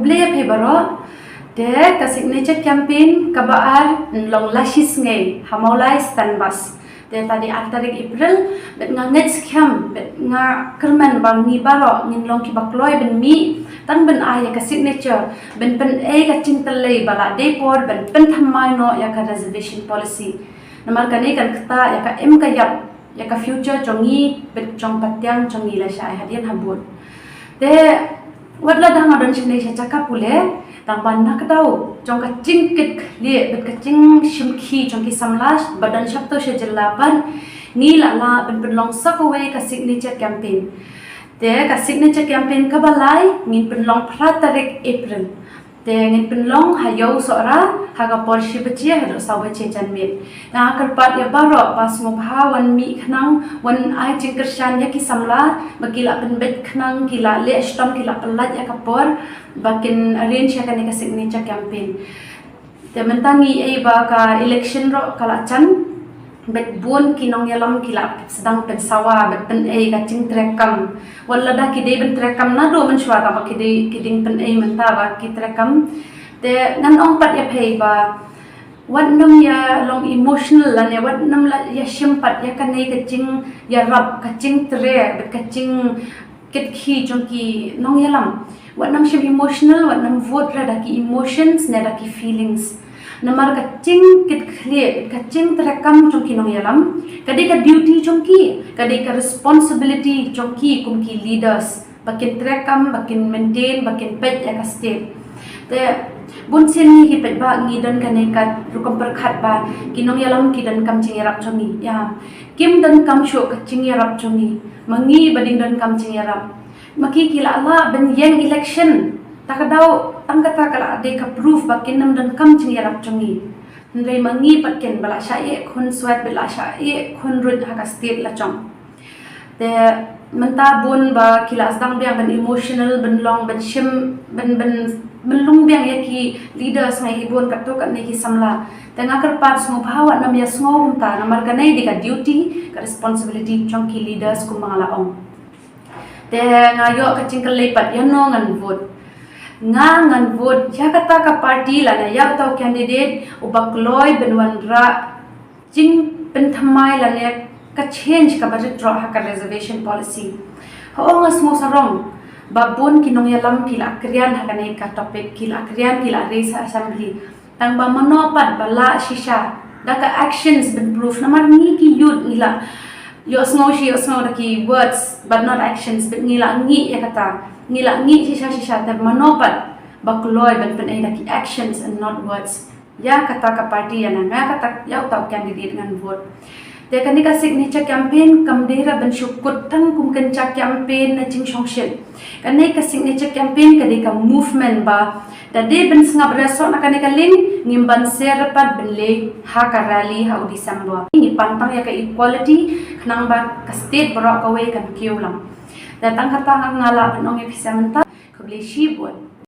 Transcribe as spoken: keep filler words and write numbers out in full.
Khublei ïa phi baroh. Te ka signature campaign kaba ar yn long la shi sngi ha Mawlai Stand Bus. Te ta dei ar tarik April, bad nga ngeit skhem, bad nga kyrmen ba ngi baroh ngin long kiba kloi ban mih, tang ban ai ïa ka signature, ban pynei ka jingtylli ba la dei por ban pynthymmai noh ïa ka reservation policy. Namar kane kan ktah ïa ka im ka ïap ïa ka future jong ngi, bad jong patiang jong ngi lashai hadien habud. Te wat la dang don shane sha jaka pule, tang ba na ka daw jong ka jingkit khlieh bad ka jingshim khie jong ki samla ba don shapto sha jylla pat, ngi la lah ban pynlong sa kawei ka signature campaign. Te ka signature campaign kaba lai ngin pynlong phra tarik April. Te ngin pynlong ha Ïew Sohra ha ka por shi baje haduh saw baje janmiet. Nga kyrpad ïa baroh ba sngewbha wan mih khnang, wan ai jingkyrshan ïa ki samla ba ki la pynbeit khnang, ki la leh shitom, ki la pyllait ïa ka por ba kin arrange ïa kane ka signature campaign. Te mynta ngi ïohi ba ka election ruh ka la jan, bad bun ki nongïalam ki la sdang pynsawa bad pynei ka jingtrei kam. Wat lada ki dei ban trei kam naduh mynshuwa, tang ba ki dei, ki dei pynei mynta ba ki trei kam. Te ngan ong pat ïa phi ba wat nym ïa long emotional lane wat nym la ïa shim pat ïa kane ka jingïarap, ka jingtrei bad ka jingkit khie jong ki nongïalam. Wat nym shim emotional, wat nym vote re da ki emotions ne da ki feelings. Namar ka jingkit khlieh, ka jingtrei kam jong ki nongïalam ka dei ka duty jong ki, ka dei ka responsibility jong ki kum ki leaders, ba kin trei kam, ba kin maintain, ba kin peit ïa ka state. Te bun sien ngi ki paidbah ngi don kane ka rukom pyrkhat ba ki nongïalam ki donkam jingïarap jong ngi. Ïa, kim donkam shuh ka jingïarap jong ngi, ma ngi ba dei donkam jingïarap. Ma ki ki la lah ban ïeng election, ta ka daw tang kata ka la dei ka proof ba kin nym donkam jingïarap jong ngi. Hynrei ma ngi pat kin ba la shah ïeh khun sweat, ba la shah ïeh khun ruh ha ka state la jong. Te mynta bun ba ki la sdang biang ban emotional, ban long, ban shim, ban, ban, ban lung biang ïa ki leaders, ngi ïohi bun katto katne ki samla. Te nga kyrpad sngewbha wat nym ïa sngew kumta, namar kane dei ka duty, ka responsibility jong ki leaders kumba nga la ong. Te nga ïoh ka jingkylli pat ïano ngan vote. Nga ngan vote ïa kata ka party lane ïa uta u candidate uba kloi ban wanrah jingpynthymmai lane ka change kaba rit troh ha ka reservation policy. Hooid nga sngew sarong ba bun ki nongïalam ki la krian ha kane ka topic, ki la krian, ki la raise ha assembly. Tang ba mano pat ba lah shisha da ka actions ban prove, namar ngi ki youth ngi la ïohsngew shi ïohsngew da ki words but not actions, bad ngi la ngih ïa kata, ngi la ngih shisha shisha, te mano pat ba kloi ban pynei da ki actions and not words. Ïa kata ka party, ïa nga, ïa kata, ïa uta u candidate ngan vote. Te kane ka signature campaign kam dei re ban shu kut tang kum kynja campaign na jingshongshit. Kane ka signature campaign ka dei ka movement ba da dei ban sngap re soh na kane ka link, ngim banse re pat ban leit ha ka rally ha u December. Ngi pan tang ïa ka equality khnang ba ka state baroh kawei kan kiew lang. Te tang kata nga lah ban ong ïa phi sa mynta. Khublei shibun.